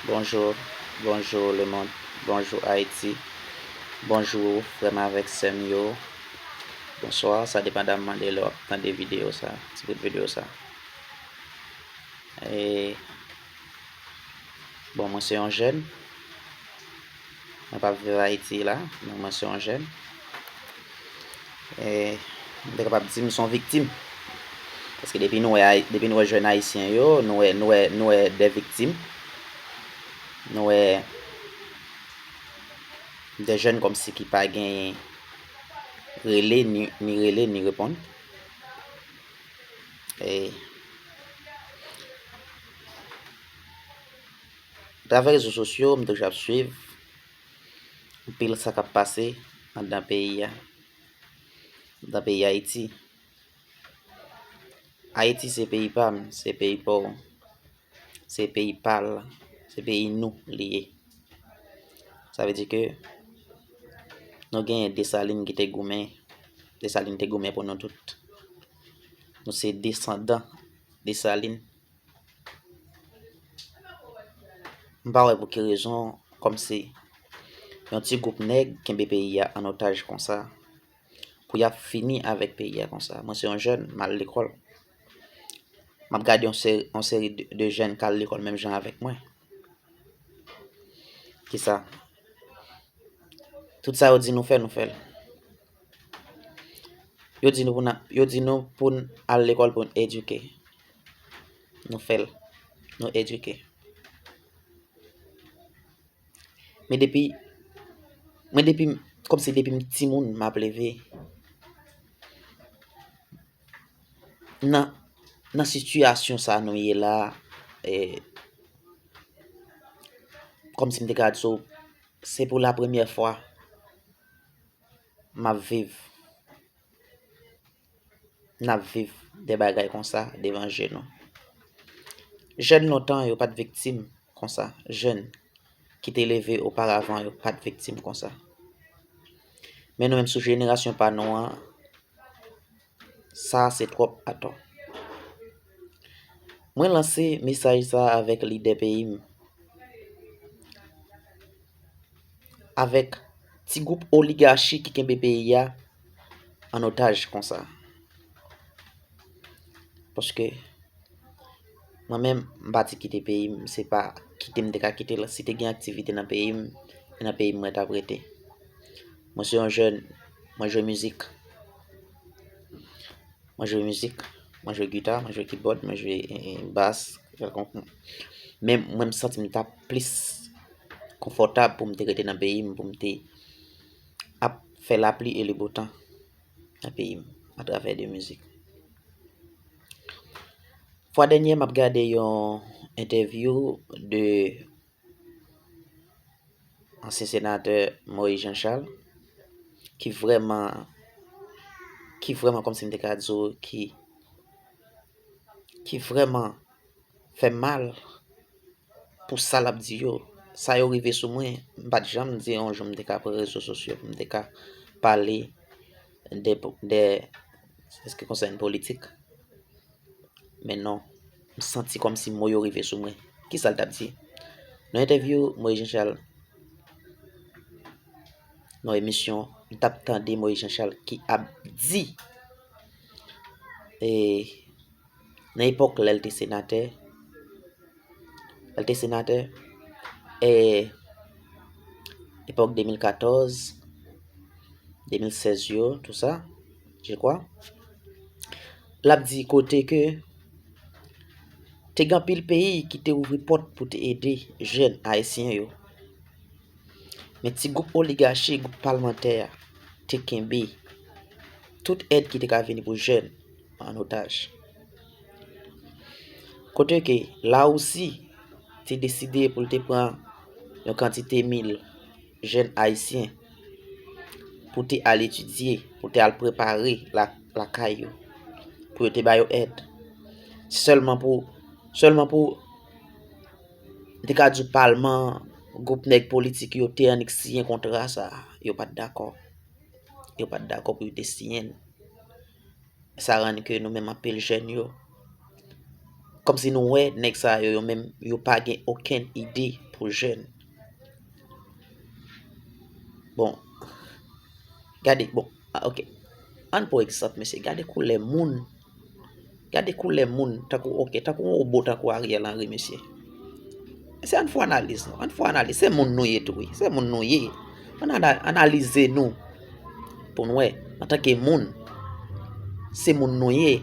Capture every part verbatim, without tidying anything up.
Bonjou, bonjou lemonn, bonjou Ayiti, bonjou frè m avèk sè m yo, bonswa, sa depandaman de lè w ap tande videyo sa, ti bout videyo sa. E, bon, mwen se yon jèn, mwen p ap viv Ayiti la, men mwen se yon jèn. E, m te kapab di m se yon viktim. Paske depi nou wè, depi nou wè jèn ayisyen yo, nou wè, nou wè, nou wè de viktim. Nou wè de jèn kòmsi ki pa genyen rele, ni, ni rele, ni reponn. E, atravè rezo sosyo, m toujou ap swiv anpil sa k ap pase anndan peyi a, anndan peyi Ayiti. Ayiti se peyi pa m, se peyi pa w, se peyi pa l, se peyi nou li ye. Sa vle di ke nou genyen Desalin ki te goumen, Desalin te goumen pou nou tout. Nou se desandan Desalin. M pa wè pou ki rezon, kòmsi yon ti gwoup nèg kenbe peyi a an otaj konsa, pou y ap fini avèk peyi a konsa. Mwen se yon jèn, m al lekòl. M ap gade yon seri, yon seri de, de jèn k al lekòl menm jan avèk mwen. Kisa? Tout sa yo di nou fè, nou fè l. Yo di nou pou n, yo di nou pou n al lekòl pou n edike. Nou fè l. Nou edike. Men depi, mwen depi, kòmsi depi m timoun, m ap leve. Nan, nan sitiyasyon sa nou ye la, e, kòmsi m te ka di w, se pou la premyè fwa m ap viv, n ap viv de bagay konsa devan je nou. Jèn lontan yo pa t viktim konsa. Jèn ki te leve oparavan yo pa t viktim konsa. Men nou menm sou jenerasyon pa nou an, sa se twòp atò. Mwen lanse mesaj sa avèk lidè peyi m, avèk ti gwoup oligachi ki kenbe peyi a an otaj konsa. Paske mwen menm, m pati kite peyi m, se pa kite m te ka kite l. Si te gen aktivite nan peyi m, e nan peyi m mwen t ap rete. Mwen se yon jèn, mwen jwe mizik. Mwen jwe mizik, mwen jwe gita, mwen jwe kibòd, mwen jwe, e, e, bas, kèlkonk. Men mwen, m santi m t ap plis konfòtab pou m te rete nan peyi m, pou m te ap fè lapli e le botan nan peyi m, atravè de mizik. Fwa dènyè, m ap gade yon entèvyou de ansyen senatè Moïse Jean Charles, ki vrèman, ki vrèman, kòmsi m te ka di w, ki, ki vrèman fè m mal pou sa l ap di yo. Sa yo rive sou mwen, m pa t janm di yon jou m te ka pran rezo sosyo pou m te ka pale de, de, an sa ki konsène politik. Men non, m santi kòmsi mo yo rive sou mwen. Kisa l t ap di? Nan entèvyou Moïse Jean Charles, nan emisyon, m t ap tande Moïse Jean Charles ki ap di, e, nan epòk lè l te senatè, lè l te senatè, e, epòk de mil katòz, de mil sèz yo, tou sa, je kwa. L ap di kote ke te gen anpil peyi ki te ouvri pòt pou te ede jèn ayisyen yo. Men ti gwoup oligachi, gwoup palmantè a te kenbe tout èd ki te ka vini pou jèn an otaj. Kote ke Larisi te deside pou l te pran yon kantite mil jèn ayisyen pou te al etidye, pou te al prepare la, lakay yo, pou yo te ba yo èd. Sèlman pou, sèlman pou, m te ka di w palman, gwoup nèg politik yo te annik siyen kontra sa a, yo pa t dakò. Yo pa t dakò pou yo te siyen l. Sa rann ke nou menm anpil jèn yo, kòmsi nou wè nèg sa yo, yo menm, yo pa gen okenn ide pou jèn. Bon, gade, bon, ah, ok. Ann pran egzanp, mesye, gade koulè moun. Gade koulè moun, tankou, ok, tankou yon wobo, tankou Ariel Henry, mesye. Mesye, ann fè analiz, non. Ann fè analiz. Se moun nou ye tou, wi. Se moun nou ye. Ann ana-, analize nou. Pou n wè, antanke moun, se moun nou ye.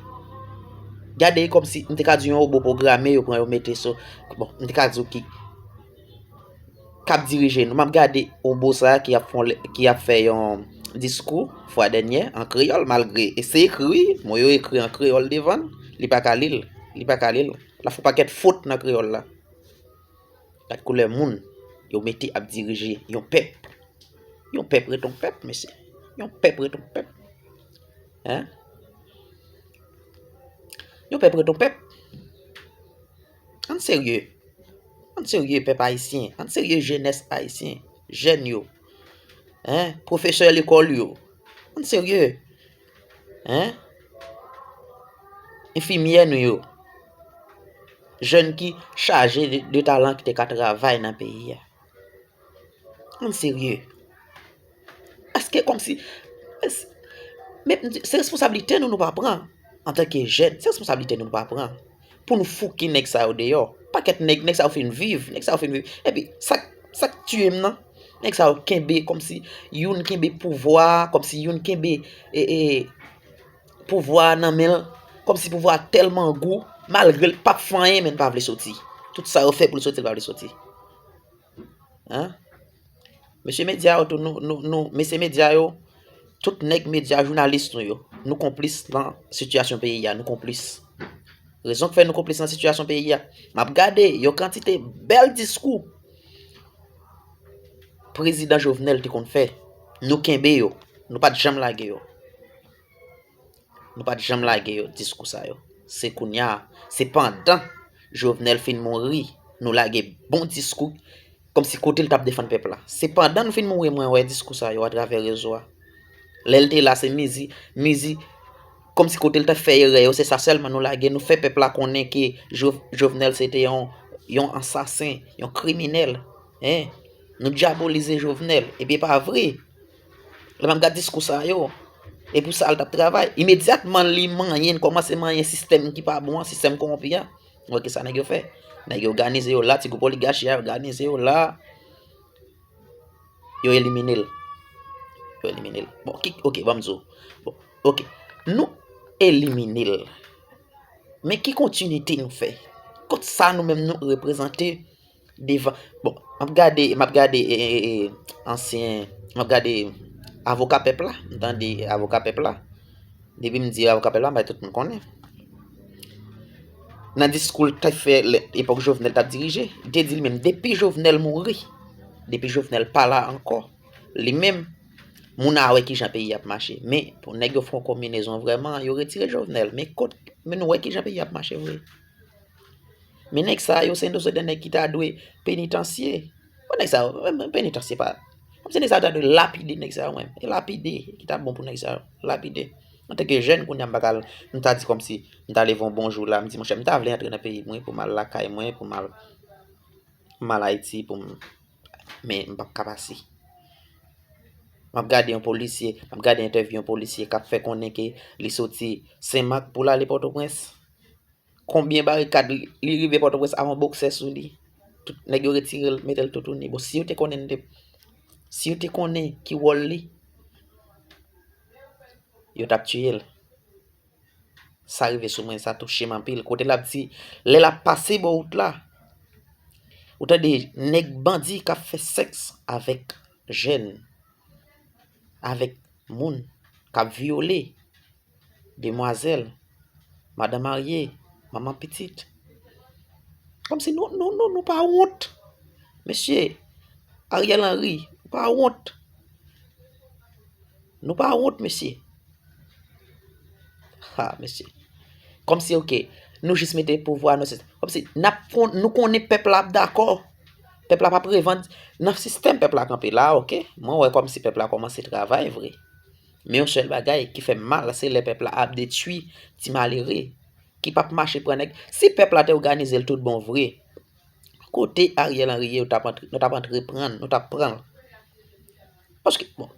Gade kòmsi, m te ka di yon wobo pwograme, yo pran, yo mete sou, bon, m te ka di w ki, k ap dirije nou. M ap gade wobo sa a ki ap fè yon lè-, ki ap fè yon diskou fwa dènyè an kreyòl, malgre e se ekri, wi, mo yo ekri an kreyòl devan l, li pa ka li l, li pa ka li l. L ap fè yon pakèt fot nan kreyòl la. Gad koulè moun yo mete ap dirije yon pèp. Yon pèp ret yon pèp, mesye. Yon pèp ret yon pèp. Hein? Yon pèp ret yon pèp. Ann serye. Ann serye, pèp ayisyen. Ann serye, jenès ayisyen. Jèn yo. Hein? Pwofesè lekòl yo. Ann serye. Hein? Enfimyè nou yo. Jèn ki chaje de, de talan ki te ka travay nan peyi a. Ann serye. Èske kòmsi, èske, men, se responsablite nou nou pa pran antanke jèn. Se responsablite nou nou pa pran pou nou fouke nèg sa yo deyò. Pakèt nèg, nèg sa yo fin viv, nèg sa yo fin viv. Epi, sa, sa k tiye m nan, nèg sa yo kenbe kòmsi youn kenbe pouvwa, kòmsi youn kenbe, e, e, pouvwa a nan men l, kòmsi pouvwa a tèlman gou, malgre l p ap fè anyen, men l pa vle soti. Tout sa yo fè pou l soti, l pa vle soti. Hein? Mesye medya yo tou, nou, nou, nou, mesye medya yo, tout nèg medya, jounalis nou yo, nou konplis nan sitiyasyon peyi a, nou konplis. Rezon k fè nou konplis nan sitiyasyon peyi a, m ap gade yon kantite bèl diskou prezidan Jovenel te konn fè. Nou kenbe yo, nou pa t janm lage yo. Nou pa t janm lage yo, diskou sa yo. Se kounye a, se pandan Jovenel fin mouri, nou lage bon diskou, kòmsi kote l t ap defann pèp la. Se pandan nou fin mouri, mwen wè diskou sa yo atravè rezo a. Lè l te la, se mizi, mizi, kòmsi kote l t ap fè erè yo, se sa sèlman nou lage. Nou fè pèp la konnen ke Jo-, Jovenel se te yon, yon ansasen, yon kriminèl. Hein? Nou dyabolize Jovenel. Epi e pa vre. Lè m ap gad diskou sa yo, e pou sa l t ap travay. Imedyatman, li manyen, kòmanse manyen sistèm ki pa bon an, sistèm kowonpi a. Ou wè ki sa nèg yo fè? Nèg yo òganize yo la, ti gwoup oligachi a, yo òganize yo la. Yo elimine l. Yo elimine l. Bon, ki, ok, ban m di w. Bon, ok. Nou elimine l. Men ki kontinite nou fè? Kot sa nou menm nou reprezante devan? Bon, m ap gade, m ap gade, e, e, e, ansyen, m ap gade avoka pèp la. M tande avoka pèp la. Depi m di avoka pèp la, m bay tout moun konnen. Nan diskou l te fè lè, epòk Jovenel t ap dirije, li te di li menm, depi Jovenel mouri, depi Jovenel pa la ankò, li menm, moun a wè kijan peyi ap mache. Men, pou nèg yo fè yon konbinezon vrèman, yo retire Jovenel. Men kot, men nou wè kijan peyi ap mache vre. Men nèg sa yo, se nou se de nèg ki ta dwe penitansye. Bon, nèg sa yo, men, men penitansye pa. Kòmsi nèg sa yo ta dwe lapide nèg sa yo menm. E lapide, ki ta bon pou nèg sa yo. Lapide. Antanke jèn, kounye a m pa ka al, m ta di kòmsi, m ta leve yon bon jou la, m di, monchè, m ta vle antre nan peyi mwen pou m al lakay mwen, pou m al, m al Ayiti, pou m, men m p ap ka pase. M ap gade yon polisye, m ap gade entèvyou yon polisye k ap fè konnen ke li soti Senmak pou l ale Pòtoprens. Konbyen barikad li, li rive Pòtoprens avè yon boksè sou li. Tout nèg yo retire l, mete l toutouni. Bon, si yo te konnen, si yo te konnen ki wòl li, yo t ap tiye l. Sa rive sou mwen, sa touche m anpil. Kote l ap di, lè l ap pase bò wout la, ou tande nèg bandi k ap fè sèks avèk jèn, avèk moun, k ap vyole demwazèl, madanm marye, manman pitit. Kòmsi nou, nou, nou, nou pa wont. Mesye, Ariel Henry, nou pa wont. Nou pa wont, mesye. Ha, mesye. Kòmsi, ok, nou jis mete pouvwa, nou se, kòmsi, n ap kon-, nou konnen pèp la ap dakò. Pèp la p ap revand-, nan sistèm pèp la kanpe la, ok. Mwen wè kòmsi pèp la kòmanse travay vre. Men yon sèl bagay ki fè m mal, se lè pèp la ap detwi ti malere ki p ap mache pran nèg. Si pèp la te òganize l tout bon vre, kote Ariel Henry ye, yo t ap antre, nou t ap antreprann, nou t ap pran l. Paske, bon,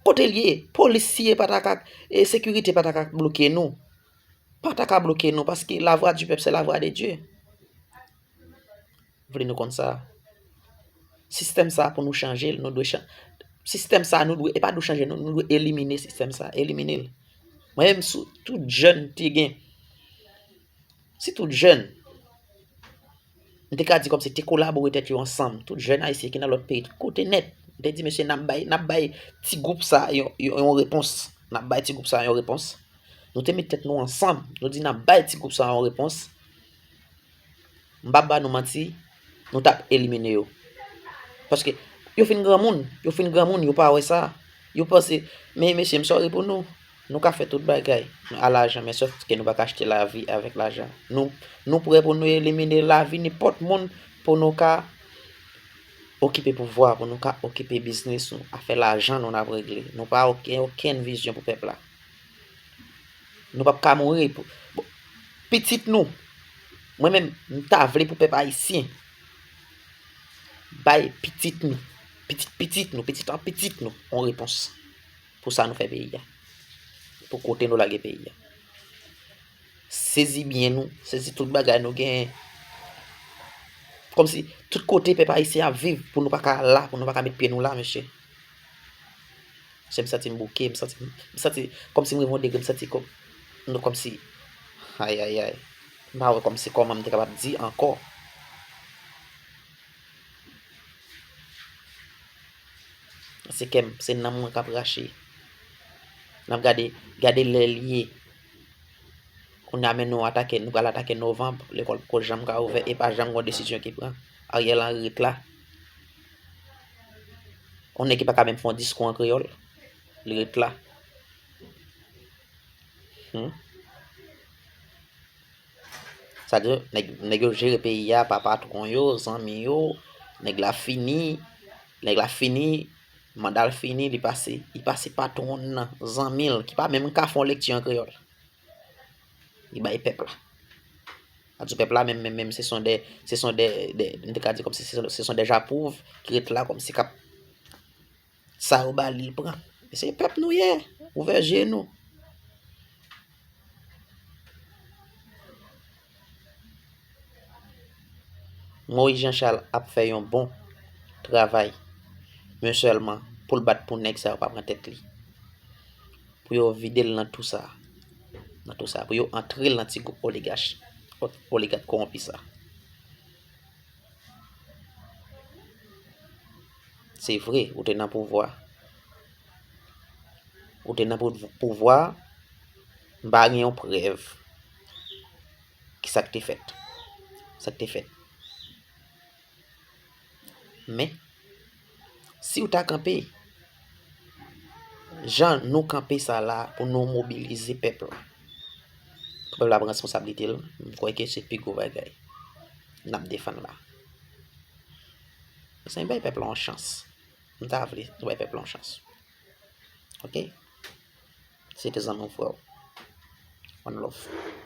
kote l ye, polis siye pa ta ka, e sekirite pa ta ka bloke nou. Pa ta ka bloke nou, paske la voix du peuple, c'est la voix de Dieu. Vle nou konn sa. Sistèm sa, pou nou chanje l, nou dwe chan-, sistèm sa, nou dwe, e pa nou chanje, nou, nou dwe elimine sistèm sa, elimine l. Mwen menm, si tout jèn te gen, si tout jèn, m te ka di kòmsi te kolabore tèt yo ansanm, tout jèn ayisyen ki nan lòt peyi, kote nèt, m te di, mesye, n ap bay, n ap bay ti gwoup sa yon, yon, yon repons. N ap bay ti gwoup sa yon repons. Nou te met tèt nou ansanm, nou di n ap bay ti gwoup sa yon repons. M p ap ba nou manti, nou t ap elimine yo. Paske yo fin granmoun, yo fin granmoun, yo pa wè sa. Yo panse, men mesye, m sòri pou nou. Nou ka fè tout bagay a lajan, men sòf ke nou pa ka achte lavi avèk lajan. Nou, nou prè pou nou elimine lavi nenpòt moun pou nou ka okipe pouvwa, pou nou ka okipe biznis nou, afè lajan nou n ap regle. Nou pa okenn, okenn vizyon pou pèp la. Nou p ap ka mouri pou, bon, pitit nou. Mwen menm, m ta vle pou pèp ayisyen bay pitit nou, pitit pitit nou, pitit an pitit nou, yon repons pou sa nou fè peyi a, pou kote nou lage peyi a. Sezi byen nou, sezi tout bagay nou genyen. Kòmsi tout kote pèp ayisyen ap viv, pou nou pa ka la, pou nou pa ka met pye nou la, mesye. Se m santi m bouke, m santi, m santi kòmsi m rive yon degre, m santi kòm, nou kòmsi, ay, ay, ay. M pa wè kòmsi kòman m te kapab di ankò. Se kè m, se nanm mwen k ap rache. N ap gade, gade lè l ye. Kounye a men nou atake, nou pral atake novanm, lekòl poko janm ka ouvè, e pa janm gen yon desizyon ki pran. Ariel Henry ret la. Yon nèg ki pa ka menm fè yon diskou an kreyòl, li ret la. Hmm. Sa di, nèg, nèg yo jere peyi a pa patwon yo, zanmi yo, nèg la fini, nèg la fini, manda l fini, li pase, li pase patwon nan, zanmi l, ki pa menm ka fè yon lekti an kreyòl. Li bay pèp la. Sa di pèp la, menm, menm, menm, se son de, se son de, de, m te ka di kòmsi se son, se son de japouv ki ret la kòmsi k ap sa yo ba li, l pran. E se pèp nou ye. Ouvè je nou. Moïse Jean Charles ap fè yon bon travay. Men sèlman, pou l bat pou nèg sa yo pa pran tèt li. Pou yo vide l nan tou sa. Nan tou sa. Pou yo antre l nan ti gwoup oligach, oligak kowonpi sa. Se vre, ou te nan pouvwa. Ou te nan pou-, pouvwa, m pa gen yon prèv ki sa k te fèt. Sa k te fèt. Men, si w ta kanpe, jan nou kanpe sa la pou nou mobilize pèp la. Pou pèp la pran responsablite l, m kwè ke se pi gwo bagay n ap defann la. Mezanmi, bay pèp la yon chans. M ta vle nou bay pèp la yon chans. Oke? Se te zanmi w, frè w. One love.